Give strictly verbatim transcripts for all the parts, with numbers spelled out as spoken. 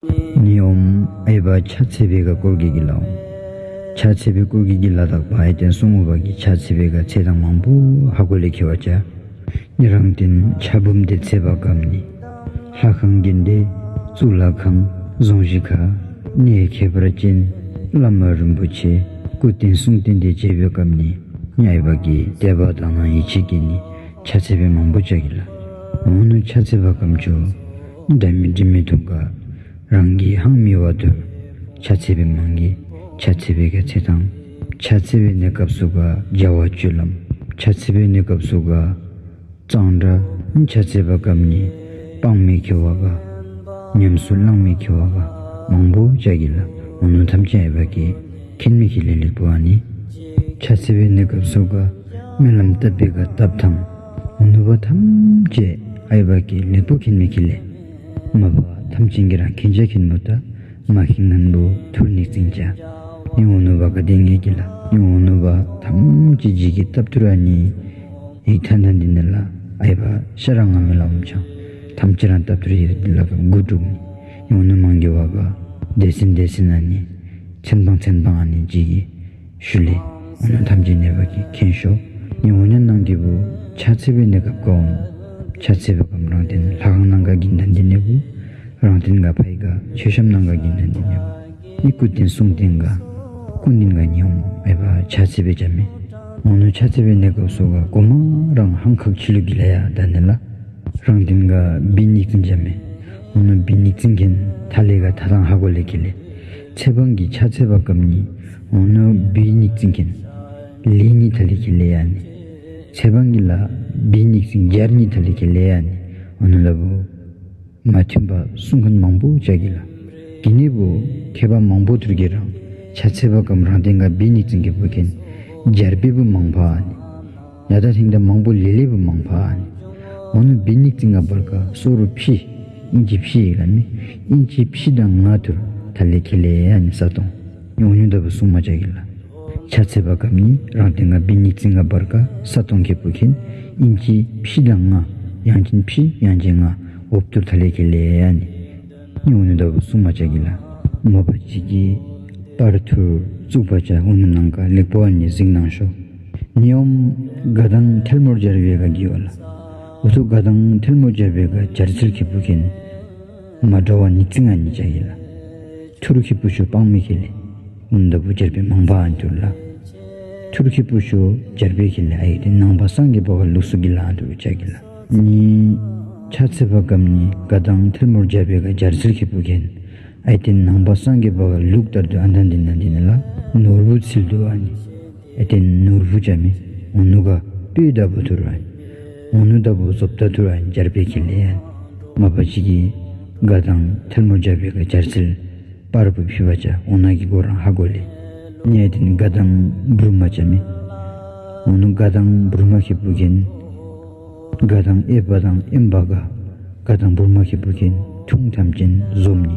ནི་ཨོམ་ཨའི་བ་ཆ་ཚེ་བེ་ག་སྐོར་གི་གི་ལ་ཨོམ། ཆ་ཚེ་བེ་སྐོར་གི་གི་ལ་དག་པ་ཨའི་ཏེན་སུ་ངུ་བ་གི་ཆ་ཚེ་བེ་ག་ཚེ་དང་མང་པོ་ཧ་གོ་ལེ་ཁེ་བ་ཅ། ནི་རང་ཏེན་ཆ་བུམ་དེ་ཚེ་བ་གམ་ནི། ལྷ་ཁང་གི་འདི་གཙུག་ལག་ཁང་རྫོང་གཞི་ཁ་གནས་ཁྱད་པར་ཅན་བླ་མ་རིན་པོ་ཆེ་སྐུ་རྟེན་གསུང་རྟེན་དེ་བྱེད་པའི་སྐབས་ནི་ཉ་ཨའི་བ་གི་དད་པ་དང་ནང་ཡིད་ཆེས་ཀྱི་ནི་ཆ་ཚེ་བེ་མང་པོ་ཅ་གི་ལ། འོ་ནུ་ཆ་ཚེ་བ་གམ་ཆོ་འདྲ་མི་འདྲི་མི་ཐུང་ག་རང་གི་ཧང་མི་བ་དུ་ཆ་ཚེ་བེ་མང་གི་ཆ་ཚེ་བེ་ག་ཚེ་དང་ཆ་ཚེ་བེ་ནི་སྐབས་སུ་ག་རྒྱ་བ་བཅུ་ལམ་ཆ་ཚེ་བེ་ནི་སྐབས་སུ་ག་གཙང་སྦྲ་ཆ་ཚེ་བ་གམ་ནི་སྤང་མི་ཁེ་བ་ག་ཉམས་སུ་བླང་མི་ཁེ་བ་ག་མང་པོ་ཅ་གི་ལ། འོ་ནུ་ཐམས་ཅད་ཨའི་བ་གི་ཁེན་མི་ཁེ་ལེ་ལེགས་པོ་ཨ་ནི་ཆ་ཚེ་བེ་ནི་སྐབས་སུ་ག་སྨོན་ལམ་བཏབ་པའི་ག་བཏབ་ཐང་འོ་ནུ་བ་ཐམས་ཅད་ཨའི་བ་གི་ལེགས་པོ་ཁེན་མི་ཁེ་ལེ། མ་བ་ཐམས་ཅད་ཀྱི་རང་ཁེན་ཅ་ཁེན་མོ་ད་མ་ཁེན་ངན་པོ་ཐུར་ནིག་ཙིང་ཅ། ཉི་འོ་ནུ་བ་ག་དེ་ངེ་གི་ལ་ཉི་འོ་ནུ་བ་ཐམས་ཅད་ཇི་གི་སྟབས་ཐུར་ཨ་ནི་ཡིག་ཐན་ཐན་འདི་ནི་ལ་ཨའི་བ་ཤ་རང་ང་མི་ལ་འོམ་ཆང་ཐམས་ཅད་རང་སྟབས་ཐུར་ཡིག་ལ་ག་མགུ་དྲུག་ནི་ཉི་འོ་ནུ་མང་གི་བ་ག་དེ་སིན་དེ་སིན་ཨ་ནི་ཚན་པང་ཚན་པང་ཨ་ནི་ཇི་གི་ཞུ་ལེ། འོ་ན་ཐམས་ཅད་ནེ་བ་གི་ཁེན་ཤོ་ཉི་འོ་ཉན་ནང་གི་བུ་ཆ་ཚེ་བེ་ནི་སྐབས་ག་འོམ་ཆ་ཚེ་བེ་གམ་རང་ཏེན་ལྷ་ཁང་ནང་ག་གི་ནན་འདི་ནི་བུ་རང་ཏེན་ག་ཕའི་ག་ཆོས་བཤམ་ནང་ག་གི་ནན་འདི་ནི་བུ་ནི་སྐུ་རྟེན་གསུང་རྟེན་ག་སྐུ་རྟེན་ག་ཉི་འོ་ཨའི་བ་ཆ་ཚེ་བེ་ཅ་མེ། འོ་ནུ་ཆ་ཚེ་བེ་ནི་སྐབས་སུ་ག་གོ་མ་རང་ཧང་ཁག་ཆི་ལུ་གི་ལ་ཡ་ད་ནི་ལ་རང་ཏེན་ག་བི་ནིག་ཙིང་ཅ་མེ། འོ་ནུ་བི་ནིག་ཙིང་ཁེན་ཐ་ལེ་ག་ཐ་དང་ཧ་གོ་ལེ་ཁེ་ལེ། ཚེ་བང་གི་ཆ་ཚེ་བ་གམ་ནི་འོ་ནུ་བི་ནིག་ཙིང་ཁེན་ལི་ནི་ཐ་ལེ་ཁེ་ལེ་ཡ་ནི། ཚེ་བང་གི་ལ་བི་ནིག་ཙིང་རྒྱར་ནི་ཐ་ལེ་ཁེ་ལེ་ཡ་ནི། འོ་ནུ་ལ་བུ་མ་མཐུན་པ་གསུང་མཁན་མང་པོ་ཅ་གི་ལ། གི་ནི་བུ་ཁེ་བ་མང་པོ་ཐུར་གི་རང་ཆ་ཚེ་བ་གམ་རང་ཏེན་ག་བི་ནིག་ཙིང་གི་བུ་ཁེན་རྒྱར་བི་བུ་མང་པ་ཨ་ནི། ཡ་ད་ཐེང་ད་མང་པོ་ལེ་ལེ་བུ་མང་པ་ཨ་ནི། འོ་ནུ་བི་ནིག་ཙིང་ག་བར་ག་སོ་རུ་ཕི་ཨིན་ཅི་ཕི་ག་མི་ཨིན་ཅི་ཕི་དང་ང་ཐུར་ཐ་ལེ་ཁེ་ལེ་ཡ་ནི་ས་སྟོང་ཉོ་ཉུ་ད་བུ་གསུང་མ་ཅ་གི་ལ། ཆ་ཚེ་བ་གམ་ནི་རང་ཏེན་ག་བི་ནིག་ཙིང་ག་བར་ག་ས་སྟོང་ཁེ་བུ་ཁེན་ཨིན་ཅི་ཕི་དང་ང་ཡང་ཅིན་ཕི་ཡང་ཅིན་ང་འོབ་ཐུར་ཐ་ལེ་ཁེ་ལེ་ཡ་ནི། ཉོ་ཉུ་ད་བུ་གསུང་མ་ཅ་གི་ལ། མ་བ་ཅི་གི་པར་ཐུར་བཙུགས་པ་ཅ་འོ་ནུ་ནང་ག་ལེགས་པོ་ཨ་ནི་གཟིགས་ནང་ཤོ། ནི་ཨོམ་ག་དང་ཐལ་མོར་སྦྱར་བའི་ག་གི་ཡོ་ལ། འུ་ཐུ་ག་དང་ཐལ་མོར་སྦྱར་བའི་ག་སྦྱར་ཚིལ་ཁེ་བུ་ཁེན་མ་འདྲ་བ་ནི་ཙིང་ཨ་ནི་ཅ་གི་ལ། ཐུར་ཁེ་བུ་ཤོ་སྤང་མི་ཁེ་ལེ། འུ་ནུ་ད་བུ་སྦྱར་བའི་མང་པ་ཨ་ནི་ཐུར་ལ། ཐུར་ཁེ་བུ་ཤོ་སྦྱར་བའི་ཁེ་ལེ་ཨའི་ཏེ་ནང་པ་སངས་རྒྱས་པ་ག་ལུགས་སུ་གི་ལ་ཨ་ཐུར་ཅ་གི་ལ། ནི་ཆ་ཚེ་བ་གམ་ནི་ག་དང་ཐལ་མོར་སྦྱར་བའི་ག་སྦྱར་ཚིལ་ཁེ་བུ་ཁེན་ཨའི་ཏེ་ནང་པ་སངས་རྒྱས་པ་ག་ལུགས་ལྟར་དུ་ཨ་ད་འདི་ན་འདི་ན་ལ་ནོར་བུ་ཚིལ་དུ་ཨ་ནི། ཨའི་ཏེ་ནོར་བུ་ཅ་མི་འོ་ནུ་ག་སྤོས་ད་བུ་ཐུར་ཨ་ནི། འོ་ནུ་ད་བུ་བཟོབ་ད་ཐུར་ཨ་ནི་སྦྱར་བའི་ཁེ་ལེ་ཨ་ནི། མ་བ་ཅི་གི་ག་དང་ཐལ་མོར་སྦྱར་བའི་ག་སྦྱར་ཚིལ་པར་བུ་ཕི་བ་ཅ་འོ་ན་གི་གོ་རང་ཧ་གོ་ལེ། ནི་ཨའི་ཏེ་ག་དང་བུར་མ་ཅ་མི། འོ་ནུ་ག་དང་བུར་མ་ཁེ་བུ་ཁེན། ག་དང་ཨེ་བ་དང་ཨེམ་བ་ག་ག་དང་བུར་མ་ཁེ་བུ་ཁེན་ཐུང་ཐམ་ཅན་བཟོམ་ནི།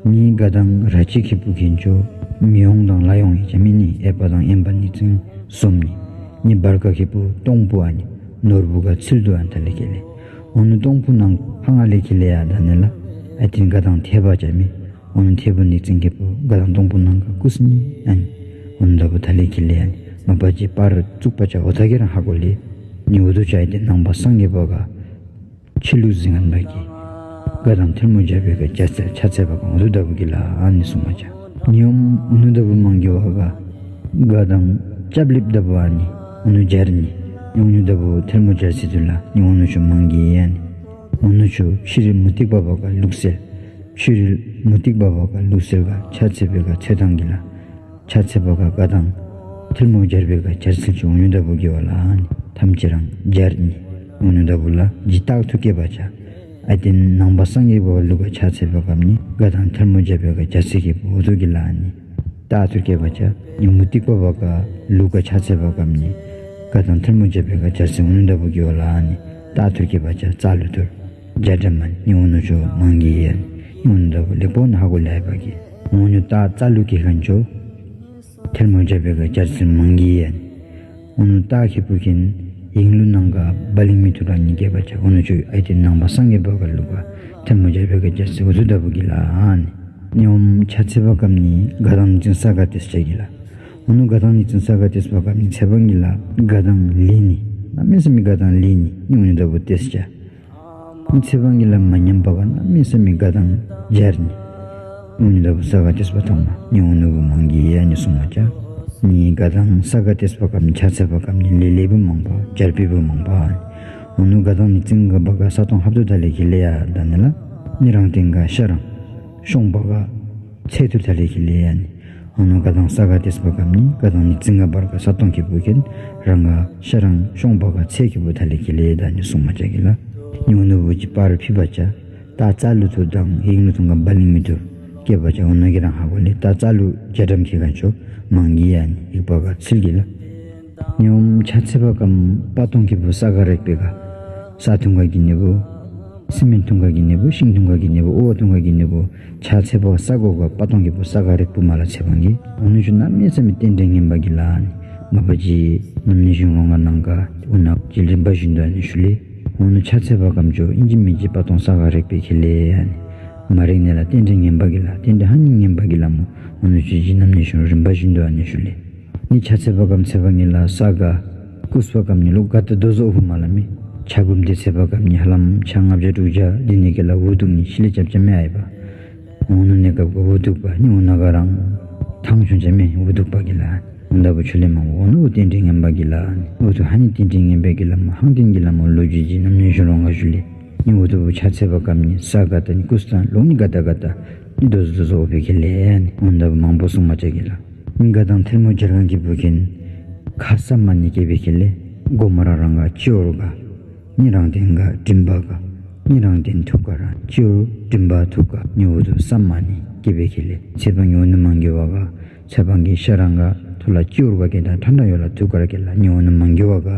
ནི་ག་དང་ར་ཅི་ཁེ་བུ་ཁེན་ཆོ་མི་ཡོང་དང་ལ་ཡོང་ཡི་ཅ་མི་ནི་ཨེ་བ་དང་ཨེམ་བ་ནི་ཙིང་བཟོམ་ནི། ནི་བར་ག་ཁེ་བུ་སྟོང་པོ་ཨ་ནི་ནོར་བུ་ག་ཚིལ་དུ་ཨ་ནི་ཐ་ལེ་ཁེ་ལེ། འོ་ནུ་སྟོང་པོ་ནང་ཧ་ང་ལེ་ཁེ་ལེ་ཡ་ད་ནི་ལ་ཨའི་ཏེ་ག་དང་ཐེ་བ་ཅ་མི། འོ་ན་ཐེ་བུ་ནི་ཙིང་ཁེ་བུ་ག་དང་སྟོང་པོ་ནང་ག་ཀུ་སི་ནི་ཨ་ནི། འོ་ན་ད་བུ་ཐ་ལེ་ཁེ་ལེ་ཨ་ནི། མ་བ་ཅི་པར་བཙུགས་པ་ཅ་འོ་ཐ་གི་རང་ཧ་གོ་ལེ། ནི་འུ་ཐུ་ཅ་ཨའི་ཏེ་ནང་པ་སངས་རྒྱས་པ་ག་ཆི་ལུགས་གཟིགས་ངན་པ་གི་ག་དང་ཐལ་མོ་སྦྱར་བའི་ག་སྦྱར་ཚེ་ཆ་ཚེ་བ་ག་འུ་ཐུ་ད་བུ་གི་ལ་ཨ་ནི་གསུང་མ་ཅ། ནི་ཨོམ་འུ་ནུ་ད་བུ་མང་གི་བ་ག་ག་དང་ཅབ་ལིབ་ད་བུ་ཨ་ནི་འུ་ནུ་སྦྱར་ནི། ཉོ་ཉུ་ད་བུ་ཐལ་མོ་སྦྱར་ཚེ་ཐུར་ལ་ནི་འུ་ནུ་ཆོ་མང་གི་ཨ་ནི། འུ་ནུ་ཆོ་ཕྱི་རི་མུ་ཏིག་པ་བ་ག་ལུགས་སེལ། ཕྱི་རི་མུ་ཏིག་པ་བ་ག་ལུགས་སེལ་ག་ཆ་ཚེ་བེ་ག་ཚེ་དང་གི་ལ། ཆ་ཚེ་བ་ག་ག་དང་ཐལ་མོ་སྦྱར་བེ་ག་སྦྱར་ཚིལ་ཆུ་འུ་ནུ་ད་བུ་གི་བ་ལ་ཨ་ནི་ཐམས་ཅད་རང་སྦྱར་ནི། འུ་ནུ་ད་བུ་ལ་ཇི་རྟག་ཐུར་སྐྱེ་བ་ཅ། ཨའི་ཏེ་ནང་པ་སངས་རྒྱས་པ་ག་ལུགས་ག་ཆ་ཚེ་བ་གམ་ནི་ག་དང་ཐལ་མོ་སྦྱར་བེ་ག་སྦྱར་ཚིལ་གི་བུ་འུ་ཐུ་གི་ལ་ཨ་ནི། རྟག་ཐུར་སྐྱེ་བ་ཅ། ནི་མུ་ཏིག་པ་བ་ག་ལུགས་ག་ཆ་ཚེ་བ་གམ་ནི་ག་དང་ཐལ་མོ་སྦྱར་བེ་ག་སྦྱར་ཚིལ་འུ་ནུ་ད་བུ་གི་བ་ལ་ཨ་ནི། རྟག་ཐུར་སྐྱེ་བ་ཅ་རྩ་ལུ་ཐུར། རྒྱ་འདྲ་མ་ནི་འུ་ནུ་ཆོ་མང་གི་ཡན། འུ་ནུ་ད་བུ་ལེགས་པོ་ན་ཧ་གོ་ལེ་བ་གི། འུ་ནུ་ད་རྩ་ལུ་གི་ཁན་ཆོ། ཐལ་མོ་སྦྱར་བེ་ག་སྦྱར་ཚིལ་མང་གི་ཡན། འུ་ནུ་ད་ཁེ་བུ་ཁེན། ཡིག་ལུགས་ནང་ག་བ་ལིང་མི་ཐུ་ར་ནི་སྐྱེས་པ་ཆ་འོ་ན་ཆུ་ཨའི་ཏི་ནང་པ་སངས་རྒྱས་པ་ག་ལུག་ག་ཐལ་མོ་སྦྱར་བའི་ག་རྒྱ་སེ་འུ་ཚུ་ལྟ་བུ་གི་ལ་ཨ་ནི། ཉི་འོམ་ཆ་ཚེ་བ་ཀམ་ནི་ག་དང་ནི་ཅིང་ས་ག་ཏེས་ཆ་གི་ལ། འོ་ན་ག་དང་ནི་ཅིང་ས་ག་ཏེས་བ་ཀམ་ནི་ཚེ་བ་གི་ལ་ག་དང་ལི་ནི་ན་མི་ས་མི་ག་དང་ལི་ནི་ནི་འུ་ནི་ལྟ་བུ་ཏེས་ཆ། མི་ཚེ་བ་གི་ལ་མ་ཉམས་པ་ག་ན་མི་ས་མི་ག་དང་སྦྱར་ནི། ཨུ་ནི་ལ་བུ་ས་ག་ཏེས་པ་ཐོང་མ་ནི་འུ་ནུ་བུ་མང་གི་ཡ་ནི་སུང་མ་ཅ། ནི་ག་དང་ས་ག་ཏེས་པ་ཀམ་ནི་ཆ་ཚེ་བ་ཀམ་ནི་ལེ་ལེ་བུ་མང་པ་སྦྱར་པི་བུ་མང་པ། ཨུ་ནུ་ག་དང་ནི་ཙིང་ག་བ་ག་ས་ཐོང་ཧབ་ཏུ་ད་ལེ་གི་ལེ་ཡ་ད་ནི་ལ། ནི་རང་སྟེང་ག་ཤ་རང་ཤོང་བ་ག་ཚེ་ཐུར་ད་ལེ་གི་ལེ་ཡ་ནི། ཨ་ནུ་ག་དང་ས་ག་ཏེས་པ་ཀམ་ནི་ག་དང་ནི་ཙིང་ག་བར་ག་ས་སྟོང་གི་བུ་ཁེན་རང་ག་ཤ་རང་ཤོང་བ་ག་ཚེ་གི་བུ་ཐ་ལེ་གི་ལེ་ད་ནི་སུང་མ་ཅ་གི་ལ། ཉུ་ནུ་བུ་ཅི་པར་ཕི་བ་ཅ། ད་ཙ་ལུ་ཐུ་དང་ཡིག་ལུ་ཐུང་ག་བ་ལིང་མི་ཐུ་སྐྱེ་བ་ཅ་འོ་ན་གི་རང་ཧ་གོ་ལེ། ད་ཙ་ལུ་རྒྱ་གྲམ་ཁི་ག་ཆོ་མང་གི་ཡ་ནི་ཡིག་པ་ག་ཚིལ་གི་ལ། ཉོམ་ཆ་ཚེ་བ་ཀམ་པ་སྟོང་གི་བུ་ས་ག་རེག་པེ་ག་ས་ཐུང་ག་གི་ནི་བུ། སི་མིན་ཐུང་ག་གི་ནི་བུ་ཤིང་ཐུང་ག་གི་ནི་བུ་ཨོ་ཐུང་ག་གི་ནི་བུ། ཆ་ཚེ་བ་ས་གོ་ག་པ་སྟོང་གི་བུ་ས་ག་རིག་པུ་མ་ལ་ཚེ་བང་གི་འོ་ནུ་ཞུ་ན་མེ་ས་མི་རྟེན་འབྲེལ་ངན་པ་གི་ལ་ནི་མ་པ་ཅི་ནམ་ནི་ཞུང་རོང་ག་ནང་ག་འུ་ན་ཅི་རིམ་པ་བཞིན་དུ་ནི་ཞུ་ལེ། འོ་ནུ་ཆ་ཚེ་བ་ཀམ་ཅོ་ཨིན་ཅི་མི་ཅི་པ་སྟོང་ས་ག་རིག་པའི་ཁེ་ལེ་ཡ་ནི་མ་རིག་ནི་ལ་རྟེན་འབྲེལ་ངན་པ་གི་ལ་རྟེན་འབྲེལ་ཧ་ནི་ངན་པ་གི་ལ་མོ་འོ་ནུ་ཅི་ཅི་ནམ་ནི་ཞུང་རིམ་པ་བཞིན་དུ་ནི་ཞུ་ལེ། ནི་ཆ་ཚེ་བ་ཀམ་ཚེ་བ་ངི་ལ་ས་ག་ཀུས་པ་ཀམ་ནི་ལུ་ག་ཏ་དོ་ཟོ་ཨུ་བུ་མ་ལ་མི། ཆ་གུམ་དེ་ཚེ་བ་ཀམ་ནི་ཧ་ལམ་ཆ་ལྔ་བརྒྱ་དྲུག་བརྒྱ་འདི་ནི་གི་ལ་འུ་དུག་ནི་ཤི་ལེ་ཅབ་ཅ་མེ་ཨའི་བ། འོ་ནུ་ནི་སྐབས་ག་འུ་དུག་པ་ནི་འུ་ན་ག་རང་ཐང་ཆུང་ཅ་མེ་འུ་དུག་པ་གི་ལ། འུ་ད་བུ་ཆུ་ལེ་མ་འོ་ནུ་འུ་རྟེན་འབྲེལ་ངན་པ་གི་ལ། འུ་དུ་ཧ་ནི་རྟེན་འབྲེལ་ངན་པ་གི་ལ་མོ་ཧང་རྟེན་གི་ལ་མོ་ལོ་རྒྱུས་ཀྱི་ནམ་ནི་ཞུ་རོང་ག་ཞུ་ལེ། ནི་འུ་དུ་བུ་ཆ་ཚེ་བ་ཀམ་ནི་ས་ག་ཏ་ནི་ཀུས་ཏང་ལུང་ནི་ག་ཏ་ག་ཏ་ནི་དོ་ཟོ་དོ་ཟོ་ཨུ་བེ་ཁེ་ལེ་ཡ་ནི་འུ་ད་བུ་མང་པོ་སུང་མ་ཅ་གི་ལ། མི་ག་དང་ཐལ་མོ་སྦྱར་ཁང་གི་བུ་ཁེན། ཁ་ས་མ་ནི་སྐྱེ་བའི་ཁེ་ལེ། མགོ་མ་ར་རང་ག་ཅི་འོར་ག་ནི་རང་སྟེང་ག་མགྲིན་པ་ག་ནི་རང་སྟེང་ཐུག་ག་ར་ཅི་འོར་མགྲིན་པ་ཐུག་ག་ནི་འུ་དུ་ས་མ་ནི་སྐྱེ་བའི་ཁེ་ལེ། ཚེ་བ་ཉོ་ནི་མང་གི་བ་ག་ཚེ་བ་གི་ཤ་རང་ག་ཐོ་ལ་ཅི་འོར་ག་གེ་དང་ཁྲ་འདྲ་ཡོ་ལ་ཐུག་ག་ར་གེ་ལ་ཉོ་ནི་མང་གི་བ་ག་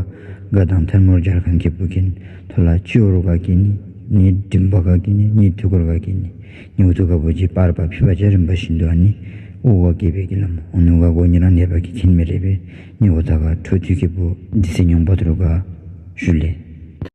ག་དང་ཐལ་མོ་སྦྱར་ཁང་གི་བུ་ཁེན་ཐོ་ལ་ཅི་འོར་ག་གི་ནི་ནི་མགྲིན་པ་ག་གི་ནི་ནི་ཐུག་ག་ར་ག་གི་ནི། ཉི་འུ་ཐུག་ག་བོ་ཅི་པར་པ་ཕི་བ་ཅ་རིམ་པ་བཞིན་དུ་ཨ་ནི། ཨུ་བ་སྐྱེ་བའི་གི་ལམ་འོ་ནུ་ག་གོ་ཉི་རང་ནེ་པ་གི་ཁེན་མེ་རེ་བེ། ཉི་འུ་ཐ་ག་ཁྲོ་ཐུ་གི་བོ་འདི་སེ་ཉོང་པ་ཐུ་རུ་ག་ཞུ་ལེ།